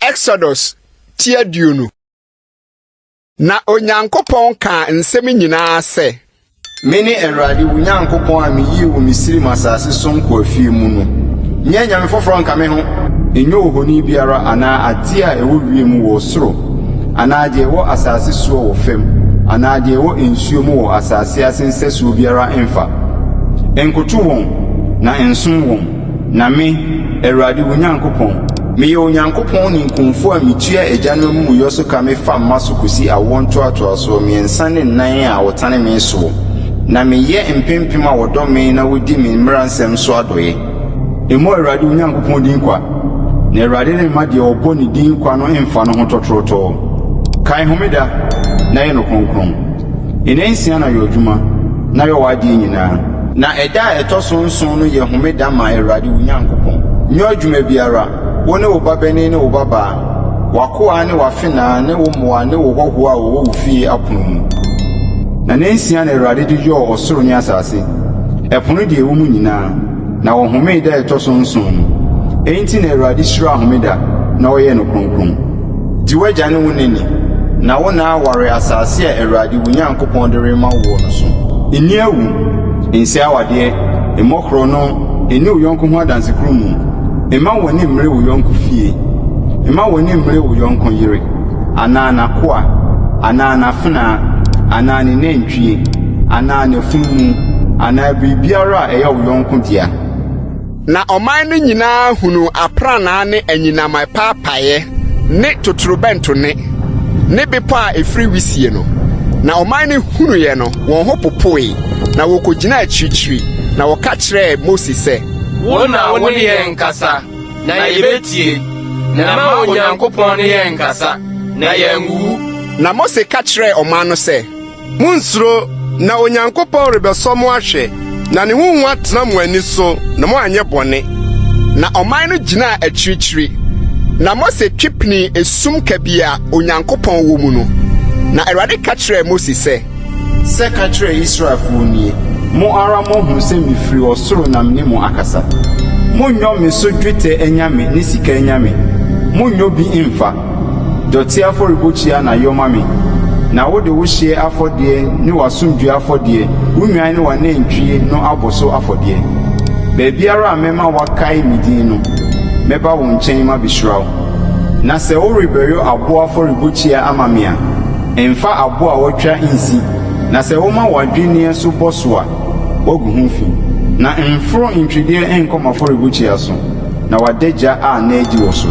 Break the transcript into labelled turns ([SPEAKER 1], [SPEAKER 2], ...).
[SPEAKER 1] Exodus ti 20. Na Onyankopɔn kaa nsɛm nyinaa sɛ.
[SPEAKER 2] Mene Awurade wo Nyankopɔn a miyii wo Misraim asase so nkoafie mu no. Nyɛ anyame foforo nka me ho. Nyɛ ohoni biara anaa ade a ɛwɔ wiem wɔ soro anaa deɛ ɛwɔ asase soɔ wɔ fam anaa deɛ ɛwɔ nsuo mu wɔ asase ase nsɛsoɔ biara mfa. Nkoto wɔn na nsom wɔn, na me, Awurade wo Nyankopɔn, meyɛ Onyankopɔn ninkunfo a mitua agyanom amumuyɔ so ka mefa mma so kosi awoɔ ntoatoasoɔ mmiɛnsa ne nnan a wɔtane me soɔ, na meyɛ mpempem a wɔdɔ me na wodi me mmara nsɛm so adɔeɛ. Mmɔ Awurade wo Nyankopɔn din kwa, na Awurade remma deɛ ɔbɔ ne din kwa no mfa no ho tɔtorɔtɔɔ. Kae homeda na yɛ no kronkron. Nnansia na yɔ adwuma, na yɔ w'adeɛ nyinaa. Na ɛda a ɛtɔ so nson no yɛ homeda ma Awurade wo Nyankopɔn. Nyɔ adwuma biara, wo ne wo babanin ne wo babaa, w'akoa ne w'afenaa ne wo mmoa ne wo hɔhoɔ a wɔwɔ wo fie apono mu. Na nnansia na Awurade de yɔɔ ɔsoro ne asase, ɛpo ne deɛ ɛwɔ mu nyinaa, na ɔhomee da a ɛtɔ so nson no. Enti na Awurade hyiraa homeda na ɔyɛɛ no kronkron. Di w'agya ne wo na ni, na wo nna aware asase a Awurade wo Nyankopɔn de rema woɔ no so. Nni awu, nsɛe awadeɛ, mmɔ korɔno, nni wo yɔnko ho adansekurumu, mma w'ani mmere wo yɔnko fie, mma w'ani mmere wo yɔnko yere, anaa n'akoa, anaa n'afenaa, anaa ne nantwie, anaa n'afunumu, anaa biribiara a ɛyɛ wo yɔnko dea.
[SPEAKER 1] Na ɔman no nyinaa hunuu aprannaa ne anyinam ɛpaapaeɛ ne totorobɛnto nne, ne bepɔ a ɛfiri wisie no. Na ɔman no hunuiɛ no, wɔn ho popoe, na wɔkɔgyinaa akyirikyiri, na wɔka kyerɛɛ Mose sɛ.
[SPEAKER 3] Wo na wo ne yɛn nkasa, na yɛbɛtie, na ma Onyankopɔn ne yɛn nkasa, na yɛanwuwu.
[SPEAKER 1] Na Mose ka kyerɛɛ ɔman no sɛ.
[SPEAKER 4] Munnsuro, na Onyankopɔn rebɛsɔ mo ahwɛ, na ne ho hu atena mo ani so, na moanyɛ bɔne.
[SPEAKER 1] Na ɔman no gyinaa akyirikyiri, na Mose twe pinii esum kabii a Onyankopɔn wɔ mu no. Na Awurade ka kyerɛɛ Mose sɛ.
[SPEAKER 2] Sɛ ka kyerɛ Israelfoɔ nie, Mo ara moahunu sɛ mefiri ɔsoro na me ne mo akasa. Monnyɔ me so dwetɛ anyame ne sika anyame, monnyɔ bi mmfa. Dɔte afɔrebukyia na yɔ ma me, na wode wo hyeɛ afɔdeɛ ne w'asomdwoeɛ afɔdeɛ, wo nnwan ne w'anantwie no abɔ so afɔdeɛ. Baabiara a mɛma wɔakae me din no, mɛba wo nkyɛn mabɛhyira wo. Na sɛ worebɛyɔ aboɔ afɔrebukyia ama me a, mfa aboɔ a wɔatwa nsi, na sɛ woma w'adwenneɛ so bɔ so a, woagu ho fi. Na mforo ntwedeɛ nkɔ m'afɔrebukyia so, na w'adagya anna adi wɔ so.